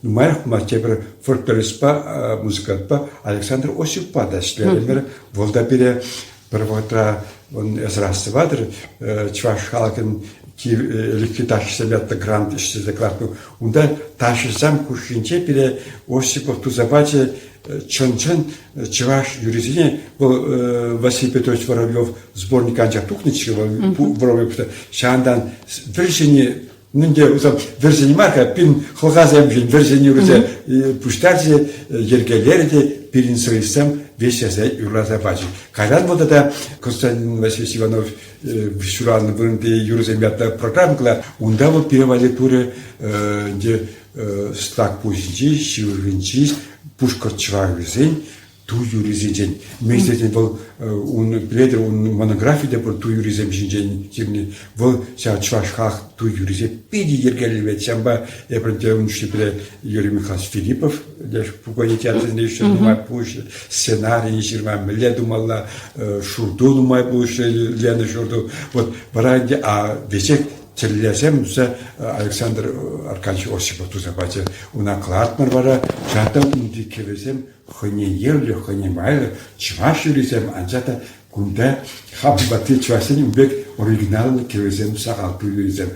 нумаях пулмасть тепӗр фольклористпа, музыкантпа Александр Осиппа та ӗҫлерӗмӗр. Вӑл та пире пӗр вӑхӑтра эсир астӑватӑр, чӑваш халӑхӗн ӗлӗкхи ташӑсем ятлӑ грант ӗҫлесе кӑларнӑ. Унта ташӑсем хушшинче пире Осипов туса пачӗ чӑн-чӑн чӑваш юррисене вӑл Василий Петрович Воробьев сборник анчах тухнӑччӗ вӑл Воробьев ҫавӑнтан вӗр-ҫӗнӗ мӗнте вӗр-ҫӗнӗ мар-ха пин хӑлхасемшӗн вӗр-ҫӗнӗ юрӑсем пуҫтарчӗ йӗркелерӗ те пирӗн солистсем веҫ юрласа пачӗ. Кайран вӑл тата Константин Васильевич Иванов ҫуралнӑ вырӑнти юрӑсем ятлӑ программа кӑлар. Унта вӑл пире валли турӗ ӗнтӗ Слакпуҫӗнчи ҫывӑхӗнчи пушкӑрт чӑвашӗсен ту юррисенчен. Мӗншӗн вӑл ун пӗлетӗр, ун монографи те пур ту юррисем ҫинчен ҫырни. Вӑл ҫав чӑваш халӑх ту юррисем питӗ йӗркеллӗ вӗт. Ҫавӑнпа эпир те ун чухне Юрий Михайлович Филиппов пукане театрӗнче ӗҫле нумай пулӑшрӗ, сценарий ҫырма мӗнле тумалла, Шурту нумай пулӑшрӗ, Лена Шурту. Вот вара ӗнтӗ а веҫех тӗллесем туса Александр Аркадьевич Осипов туса пачӗ. Уна кӑлартмӑр вара, ҫавӑнта унти кӗвӗсем хӑйне евӗрлӗ, хӑйне майлӑ чӑваш юррисем, анчах та кунта хапӑлпатти чӑвашсен ун пек оригиналлӑ кӗвӗсем сахал юррисем.